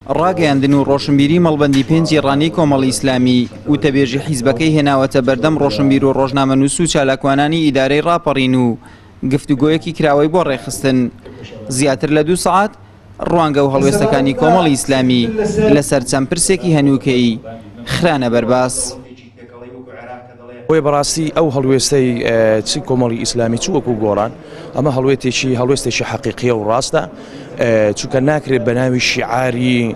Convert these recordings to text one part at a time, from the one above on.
ڕاگەیاندن و ڕۆشنبیری مەڵبەندی پێنجی ڕانیەی کۆمەڵی ئیسلامی، وتەبێژی حیزبەکەی هێناوەتە بەردەم ڕۆشنبیر و ڕۆژنامەنووس و چالاکوانانی ئیدارەی ڕاپەڕین و گفتوگۆیەکی کراوەی بۆ ڕێکخستن. زیاتر لە دوو سەعات ڕوانگە و هەڵوێستەکانی کۆمەڵی ئیسلامی لەسەر چەند پرسێکی هەنووکەیی خرانە بەرباس. بۆیە بەڕاستی ئەو هەڵوێستەی چ کۆمەڵی ئیسلامی چ وەکو گۆڕان ئەمە هەڵوێتێکی هەڵوێستێکی حەقیقیە و ڕاستە چونکە ناکرێت بە ناوی شیعاری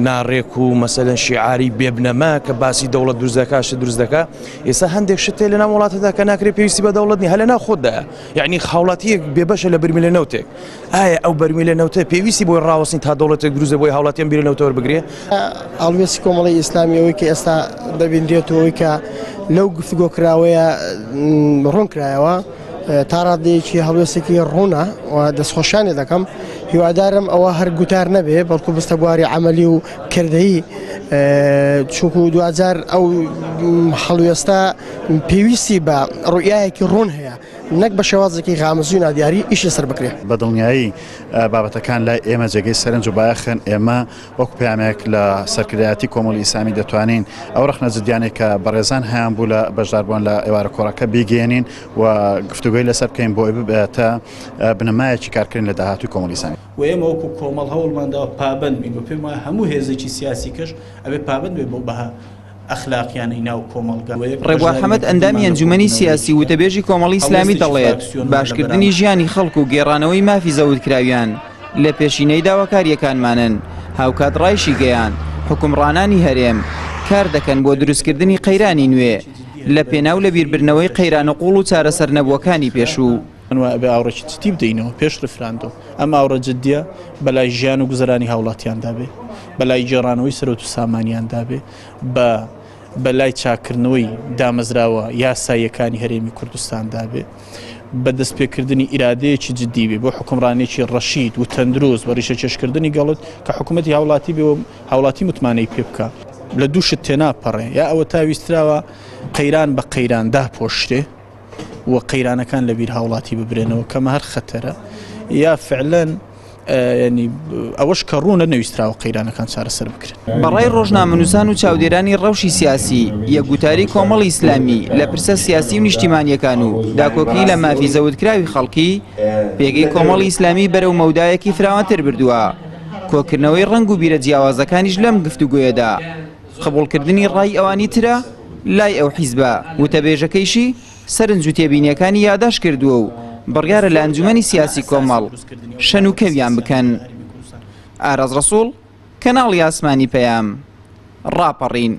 ناڕێک و مەسەلەن شیعاری بێبنەما کە باسی دەوڵەت دروست دەکا شت دروست دەکا ئێستا هەندێک شت لە ناو وڵاتەدا کە ناکرێت پێویستی بە دەوڵەت نیە هەر لە ناو خۆتدا یعنی هاوڵاتیەک بێبەشە لە برمیلە نەوتێک ئایا ئەو بەرمیلە نەوتە پێویستی بۆی ڕاوەستین تا دەوڵەتێک دروست بۆی هاوڵاتیان بیرە نەوتە وەربگرێ؟ هەڵوێستی کۆمەڵی ئیسلامی ئەوەی کە ئێستا دەبینرێت و ئەوەی کە لەو گفتوگۆ کراوەیە ڕوون کرایەوە تا ڕادەیەکی هەڵوێستێکی ڕوونە و دەستخۆشیانی دەکەم هیوادارم ئەوە هەر گوتار نەبێ بەڵکو بستە بواری عملی و کردەیی چونکو دواجار ئەو هەڵوێستە پێویستی بە ڕوئیایەکی ڕوون هەیە نەک بە شێوازێکی غامزی و نادیاری ئیش لەسەر بکرێ. بە دڵنیایی بابەتەکان لای ئێمە جێگەی سەرنج و بایەخن، ئێمە وەکو پەیامێک لە سەرکردایەتی کۆمەڵی ئیسلامی دەتوانین ئەو ڕەخنە جدیانەی کە بەڕێزان هەیانبوو لە بەشداربووان لە ئێوارە کۆڕەکە بیگەیەنین و گفتوگۆی لەسەر بکەین بۆ ئەوەی ببێتە بنەمایەکی کارکردن لە داهاتووی کۆمەڵی ئیسلامی. وە ئێمە وەکو کۆمەڵ هەوڵمان داوە پابەند بین و پێم وایە هەموو هێزێکی سیاسی کەش ئەبێ پابەند بێت بەو بەها ئەخلاقیانەی ناو کۆمەڵگا. ڕێبوار حەمەد ئەندامی ئەنجومەنی سیاسی و وتەبێژی کۆمەڵی ئیسلامی دەڵێت، باشکردنی ژیانی خەڵک و گێڕانەوەی مافی زەوتکراویان لە پێشینەی داواکارییەکانمانن، هاوکات ڕایشیگەیاند، حوکمڕانانی هەرێم کار دەکەن بۆ دروستکردنی قەیرانی نوێ لە پێناو لەبیربردنەوەی قەیرانە قوڵ و چارەسەرنەبووەکانی پێشوو. من وایە ئەبێ ئاوڕێکی جدی بدەینەوە پێش ڕیفراندۆم. ئەم ئاوڕە جدیە بەلای ژیان و گوزەرانی هاوڵاتیاندا بێ، بەلای گێڕانەوەی سەرۆت و سامانیاندا بێ، بە بەلای چاککردنەوەی دامەزراوە یاساییەکانی هەرێمی کوردستاندا بێ، بە دەستپێکردنی ئیرادەیەکی جدی بێ بۆ حوکمڕانیەکی ڕەشید و تەندروست بە ڕیشەکێشکردنی گەڵت کە حکوومەتی هاوڵاتی بێ و هاوڵاتی متمانەی پێ بکا. لە دوو شت تێناپەڕێ، یا ئەوەتا ویستراوە قەیران بە قەیران داپۆشرێ، و قەیرانەکان لە بیر هاوڵاتی ببرێنەوە کەمە هەر خەتەرە یا فعلەن ینی ئەوەش کە ڕوونە نەویستراوە قەیرانەکان چارەسەر بکرێن. بەڕای ڕۆژنامەنووسان و چاودێرانی ڕەوشی سیاسی، یەکگوتاری کۆمەڵی ئیسلامی لە پرسە سیاسی و نیشتیمانییەکان و داکۆکی لە مافی زەوتکراوی خەڵکی، پێگەی کۆمەڵی ئیسلامی بەرەو مەودایەکی فراوانتر بردووە. کۆکردنەوەی ڕەنگ و بیرە جیاوازەکانیش لەم گفتوگۆیەدا، قبوڵکردنی ڕای ئەوانی ترە لای ئەو حیزبە، وتەبێژەکەیشی سەرنج و تێبینییەکانی یاداشت کردووە و بڕیارە لە ئەنجومەنی سیاسی کۆمەڵ شەن و کەویان بکەن. ئاراز ڕەسوڵ، کەناڵی ئاسمانی پەیام، ڕاپەڕین.